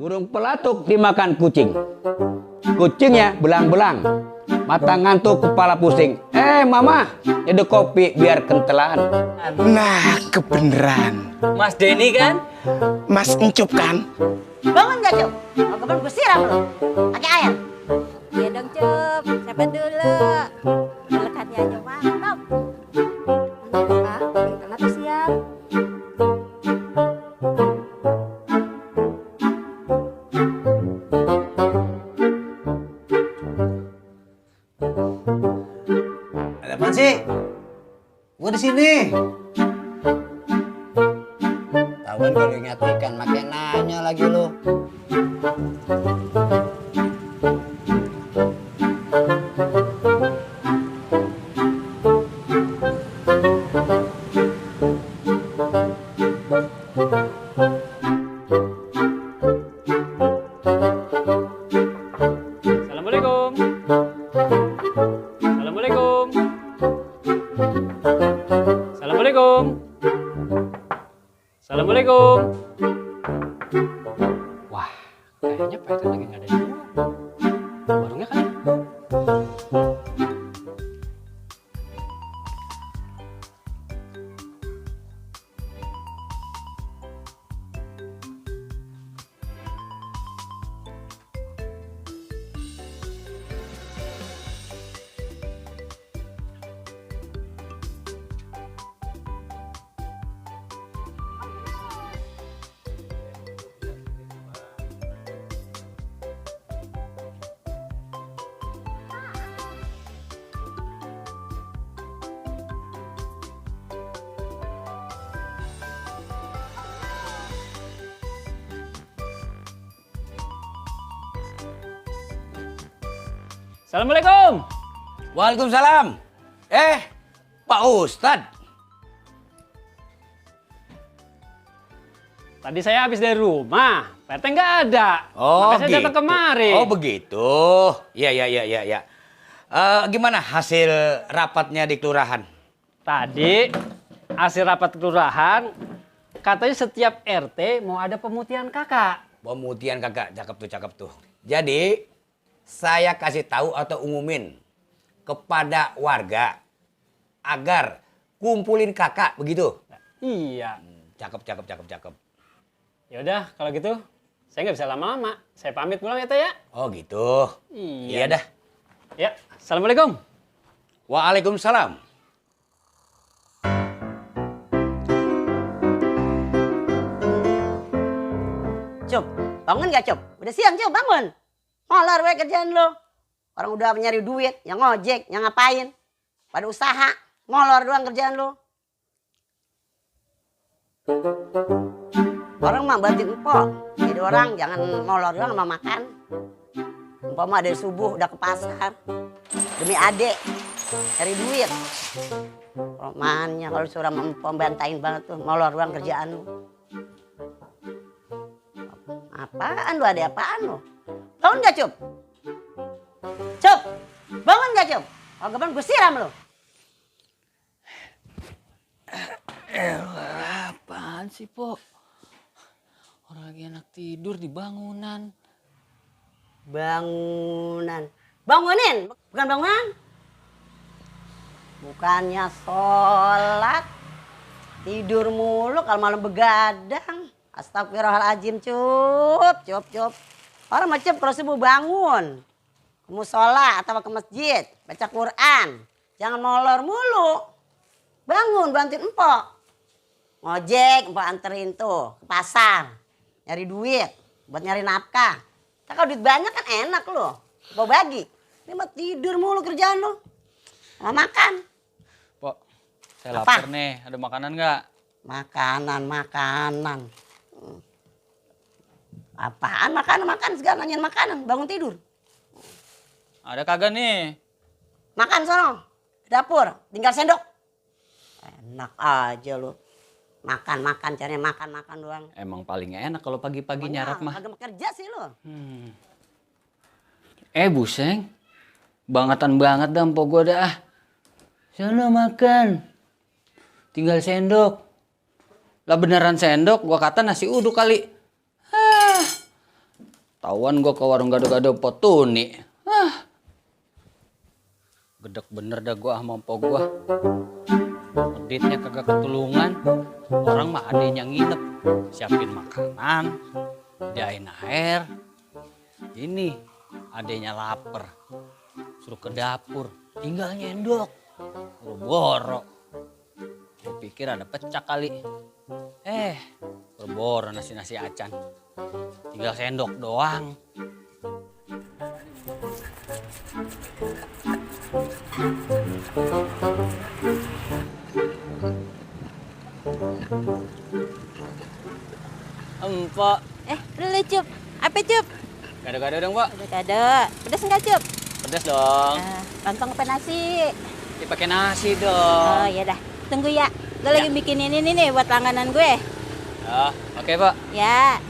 Burung pelatuk dimakan kucing. Kucingnya belang-belang. Mata ngantuk, kepala pusing. Mama, nyeduh kopi biar kentelan. Nah, kebeneran. Mas Denny kan? Mas Encup kan? Bangun gak, Cup? Mau kebun gue siram lu. Pakai air. Iya dong, Cup. Siapa dulu? Lekatnya aja mantap. Pak, kenapa siap? Ada apaan sih? Gua di sini. Tawan kalau ingat ikan, makin nanya lagi lu. Assalamualaikum. Assalamualaikum. Assalamualaikum. Assalamualaikum. Wah, kayaknya Pak RT lagi nggak ada di rumah. Warungnya kan? Assalamualaikum. Waalaikumsalam. Pak Ustadz. Tadi saya habis dari rumah. Pak RT nggak ada. Oh, Makanya saya datang gitu. kemari. Oh, begitu. Iya. Gimana hasil rapatnya di kelurahan? Tadi hasil rapat kelurahan katanya setiap RT mau ada pemutihan kakak. Pemutihan kakak, cakep tuh. Jadi, saya kasih tahu atau umumin kepada warga agar kumpulin kakak, begitu? Iya. Cakep. Ya udah kalau gitu saya nggak bisa lama-lama. Saya pamit pulang ya Teh ya. Oh gitu. Iya. Iya dah. Ya, assalamualaikum. Waalaikumsalam. Cup, bangun gak, Cup? Udah siang, Cup, bangun. Molor we kerjaan lo. Orang udah nyari duit, yang ngojek, yang ngapain. Pada usaha, molor doang kerjaan lo. Orang mah bantuin empok. Jadi orang jangan molor doang sama makan. Empok mah dari subuh udah ke pasar. Demi adek, cari duit. Romannya kalau suruh sama empok bantain banget tuh. Molor doang kerjaan lo. Apaan lu, ada apaan lu? Bangun gak, Cup? Cup, bangun gak, Cup? Kalau gaban gue siram lu. Apaan sih, Po? Orang lagi enak tidur di bangunan. Bangunan. Bangunin, bukan bangunan. Bukannya sholat. Tidur mulu kalau malam begadang. Astagfirullahaladzim, Cup. Orang macam kalau subuh bangun. Ke musola atau ke masjid. Baca Quran. Jangan molor mulu. Bangun, bantuin empok. Ngojek, empok anterin tuh ke pasar. Nyari duit. Buat nyari nafkah. Kalau duit banyak kan enak loh. Mau bagi. Ini mah tidur mulu kerjaan lo. Mau makan. Po, saya Apa? lapar nih. Ada makanan nggak? Makanan. Apaan makan segala nanyain makanan, bangun tidur. Ada kagak nih? Makan sono, ke dapur, tinggal sendok. Enak aja lu. Makan, caranya makan doang. Emang paling enak kalau pagi-pagi nyarap mah. Kagak mau kerja sih lu. Buseng. Bangetan banget dah empok gua dah. Sana makan. Tinggal sendok. Lah beneran sendok, gua kata nasi uduk kali. Tawan gua ke warung gado-gado Potuni. Gedek bener dah gua sama empok gua. Editnya kagak ketulungan. Orang mah adenya nginep. Siapin makanan. Diain air. Ini adenya lapar. Suruh ke dapur. Tinggal nyendok. Boro-boro. Gua pikir ada pecah kali. Boro-boro nasi-nasi acan. Tinggal sendok doang. Empok. Dulu Cup. Apa Cup? Gado-gado dong, Pak. Gado-gado. Pedas enggak Cup? Pedas dong. Lontong apa nasi? Dipakai nasi dong. Oh ya dah. Tunggu ya. Gue lagi bikin ini nih buat langganan gue. Oh, oke, Pak. Ya.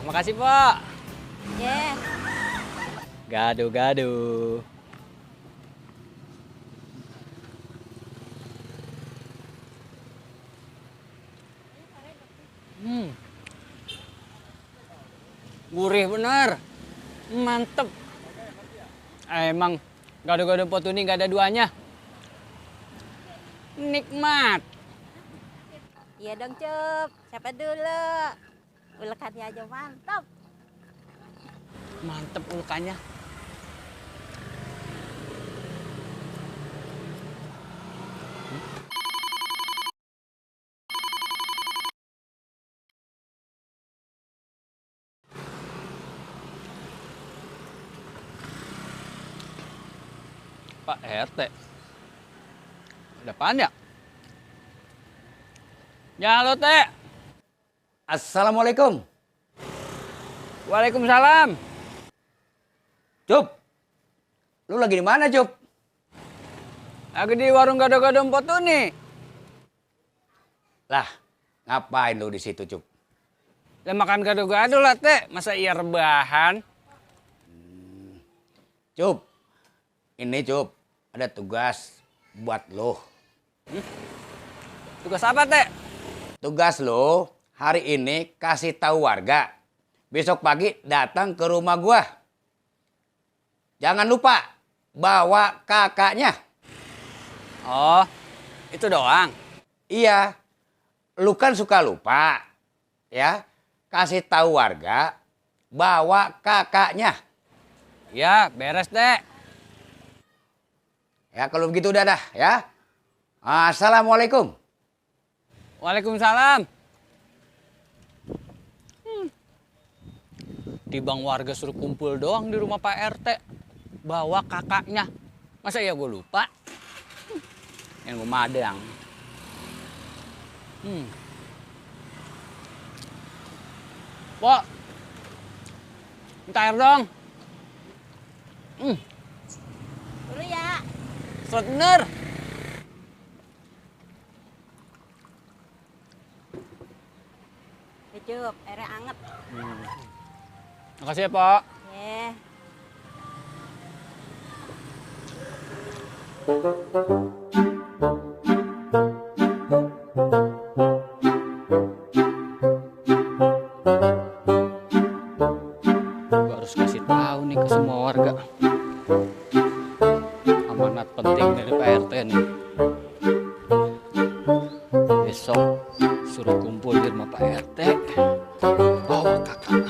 Makasih, Pak. Ya. Gado-gado. Gurih bener. Mantep. Emang gado-gado Potuni nggak ada duanya. Nikmat. Iya dong Cup. Siapa dulu? Ulekannya aja mantap. Mantep ulekannya. Pak RT. Ada apaan ya? Ya halo Teh. Assalamualaikum. Waalaikumsalam. Cup, lu lagi di mana, Cup? Lagi di warung gado-gado Potuni. Lah, ngapain lu di situ, Cup? Lah makan gado-gado lah, Teh. Masa iya rebahan? Cup, ini Cup, ada tugas buat lo. Tugas apa, Teh? Tugas lo hari ini kasih tahu warga. Besok pagi datang ke rumah gua. Jangan lupa bawa kakaknya. Oh, itu doang. Iya, lu kan suka lupa. Ya, kasih tahu warga bawa kakaknya. Ya, beres, Teh. Ya, kalau begitu udah dah ya. Assalamualaikum. Waalaikumsalam. Tibang warga suruh kumpul doang di rumah Pak RT. Bawa kakaknya. Masa ya gue lupa? Yang gue madang. Pok. Minta air dong. Dulu ya. Seret bener. Nih Cup, airnya anget. Makasih ya, Pak. Ya. Gue harus kasih tahu nih ke semua warga. Amanat penting dari Pak RT nih. Besok suruh kumpul di rumah Pak RT. Bawa kakak.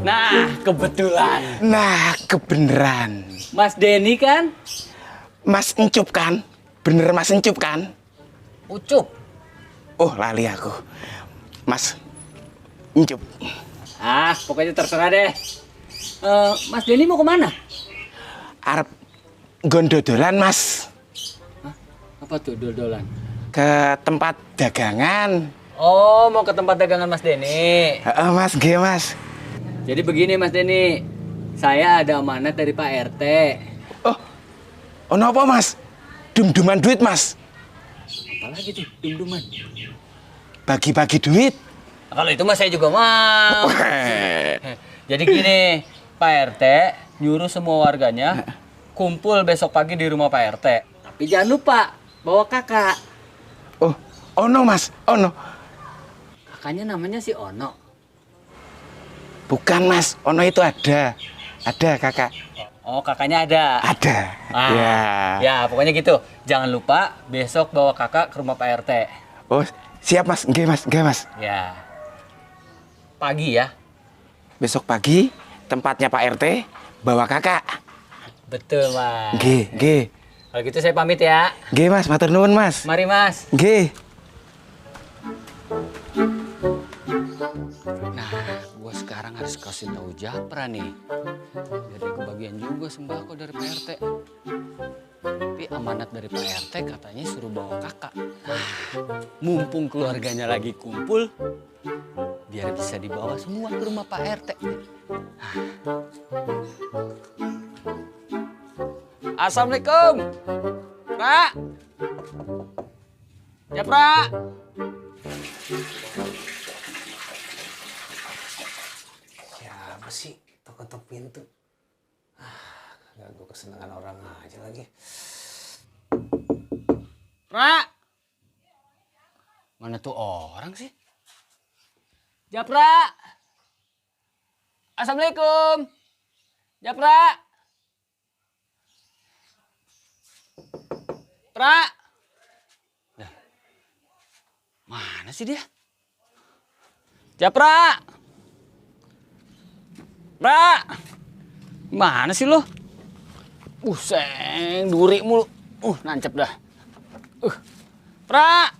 Nah, kebetulan. Nah, kebeneran. Mas Denny kan? Mas Encup kan? Bener Mas Encup kan? Ucup. Oh, lali aku. Mas, ncup. Ah, pokoknya terserah deh. Mas Denny mau kemana? Arep gondodolan, Mas. Apa tuh dodolan? Ke tempat dagangan. Oh, mau ke tempat dagangan Mas Denny. Heeh, Mas, nggih, Mas. Jadi begini Mas Denny, saya ada amanat dari Pak RT. Oh, ono apa, Mas? Dum-duman duit, Mas. Apalagi tuh, dum-duman. Bagi-bagi duit. Kalau itu mas saya juga mau. Jadi gini, Pak RT nyuruh semua warganya kumpul besok pagi di rumah Pak RT. Tapi jangan lupa bawa kakak. Oh, ono, Mas. Ono. Kakaknya namanya si Ono. Bukan, Mas. Ono itu ada. Ada, Kakak. Oh, kakaknya ada. Ada. Ah, ya, pokoknya gitu. Jangan lupa besok bawa kakak ke rumah Pak RT. Oh, siap, Mas. Nggih, Mas. Nggih, Mas. Ya. Pagi ya. Besok pagi tempatnya Pak RT bawa Kakak. Betul, Mas. Nggih, nggih. Kalau gitu saya pamit ya. Nggih, Mas. Matur nuwun, Mas. Mari, Mas. Nggih. Nah, gua sekarang harus kasih tahu Japra nih. Biar dia kebagian juga sembako dari Pak RT. Tapi amanat dari Pak RT katanya suruh bawa kakak. Nah, mumpung keluarganya lagi kumpul, biar bisa dibawa semua ke rumah Pak RT. Assalamualaikum, Pak. Japra. Siapa sih ketok-ketok pintu? Ganggu kesenangan orang aja lagi. Pra. Mana tuh orang sih? Japra. Assalamualaikum. Japra. Pra. Dah. Mana sih dia? Japra. Pra. Mana sih lo? Seng, duri mulu. Nancep dah. Pra.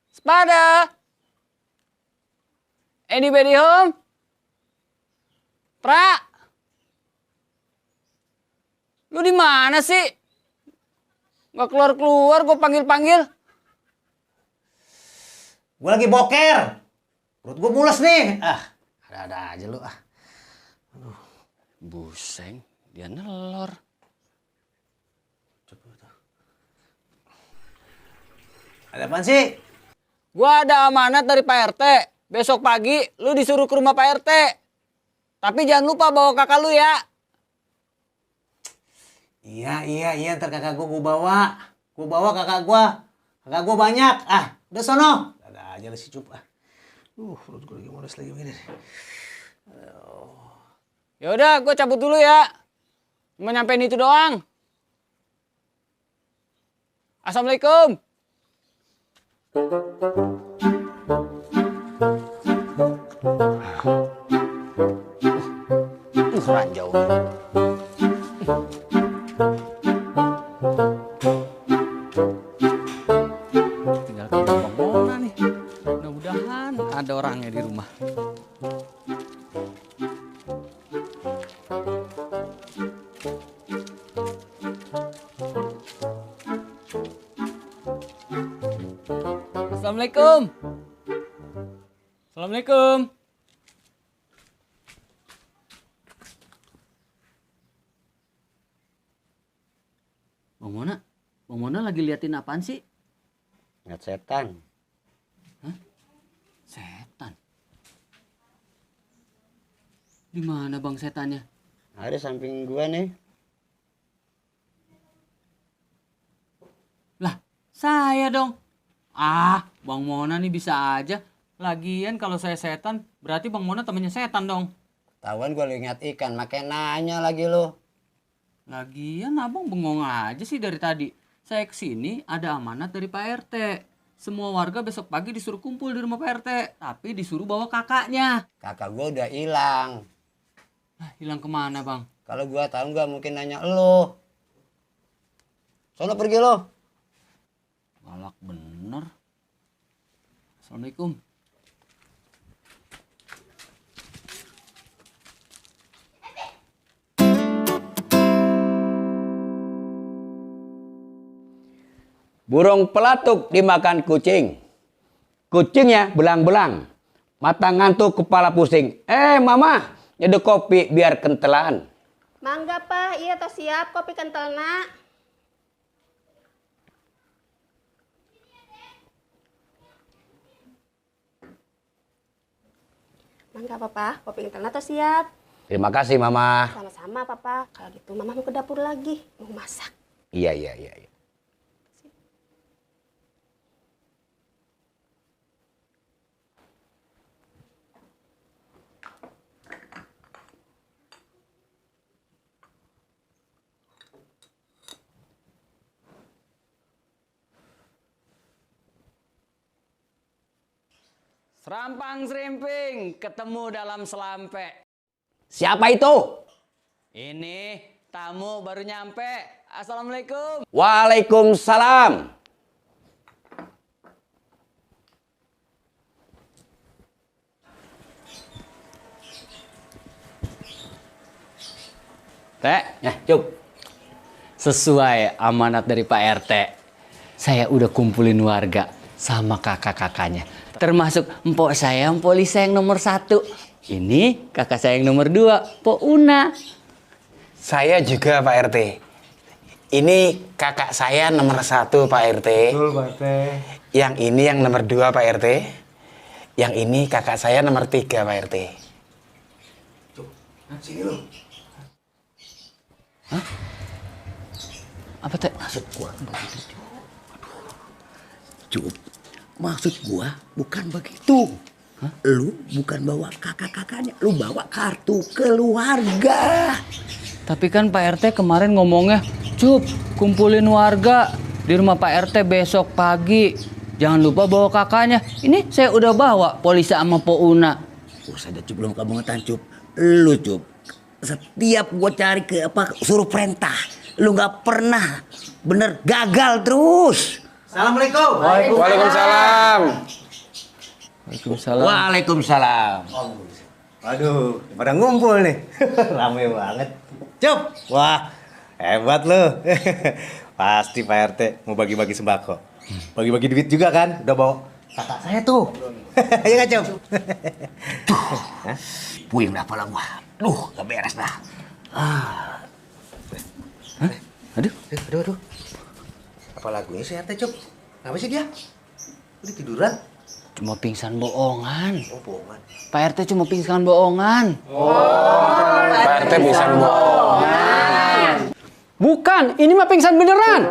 Sepada. Anybody home? Pra. Lu di mana sih? Gak keluar-keluar, gue panggil-panggil. Gue lagi boker. Perut gue mules nih. Ada-ada aja lu. Buseng, dia nelor. Ada apaan sih? Gua ada amanat dari Pak RT. Besok pagi lu disuruh ke rumah Pak RT. Tapi jangan lupa bawa kakak lu ya. Iya. Ntar kakak gue bawa. Gue bawa kakak gue. Kakak gue banyak. Udah sono. Ada aja lu si Cup. Perut gue lagi mules lagi begini. Ya udah, gue cabut dulu ya. Cuma nyampein itu doang. Assalamualaikum. Ranjau. Tinggal ke Bang Mona nih. Mudah-mudahan ada orangnya di rumah. Assalamualaikum. Assalamualaikum. Bang Mona lagi liatin apaan sih? Lihat setan. Setan. Di mana bang setannya? Ada samping gua nih. Lah, saya dong. Bang Mona nih bisa aja. Lagian kalau saya setan, berarti Bang Mona temennya setan dong. Tawan gua lagi ngat ikan, makin nanya lagi lo. Lagian abang bengong aja sih dari tadi. Saya kesini ada amanat dari Pak RT. Semua warga besok pagi disuruh kumpul di rumah Pak RT. Tapi disuruh bawa kakaknya. Kakak gua udah hilang. Hilang kemana bang? Kalau gua tahu gua mungkin nanya lo. Sono pergi lo. Galak bener. Assalamualaikum. Burung pelatuk dimakan kucing. Kucingnya belang-belang. Mata ngantuk, kepala pusing. Mama, nyedek kopi biar kentelan. Mangga, Pak. Iya, toh siap kopi kental, nak. Mangga, Papa. Kopi kental toh siap. Terima kasih, Mama. Sama-sama, Papa. Kalau gitu, Mama mau ke dapur lagi. Mau masak. Iya. Serampang serimping ketemu dalam selampe. Siapa itu? Ini tamu baru nyampe. Assalamualaikum. Waalaikumsalam. Teh, Cuk. sesuai amanat dari Pak RT. Saya udah kumpulin warga sama kakak-kakaknya. Termasuk empok saya, empok Lisa yang nomor 1. Ini kakak saya yang nomor 2, Pok Una. Saya juga Pak RT. Ini kakak saya nomor 1 Pak RT. Betul, Pak RT. Yang ini yang nomor 2 Pak RT. Yang ini kakak saya nomor 3 Pak RT. Sini lo. Apa teh? Maksud gua begitu, Cuk. Maksud gua bukan begitu. Lu bukan bawa kakak-kakaknya, lu bawa kartu keluarga. Tapi kan Pak RT kemarin ngomongnya, Cup, kumpulin warga di rumah Pak RT besok pagi. Jangan lupa bawa kakaknya. Ini saya udah bawa polisi sama Po Una. Saya Cup, belum kamu ngetan Cup. Lu Cup, setiap gua cari ke suruh perintah, lu nggak pernah bener, gagal terus. Assalamualaikum. Waalaikumsalam. Waalaikumsalam. Waalaikumsalam. Waduh, pada ngumpul nih. Rame banget. Cup. Wah, hebat lo. Pasti Pak RT mau bagi-bagi sembako. Bagi-bagi duit juga kan? Udah bawa kakak saya tuh. Iya kan, Cup? Puing dah pala gua. Gak beres dah. Aduh. Apa lagunya sih RT, Cup? Kenapa sih dia? Udah tiduran? Cuma pingsan bohongan. Oh, bohongan. Pak RT cuma pingsan bohongan. Pak RT bisa bohong. Bukan, ini mah pingsan beneran.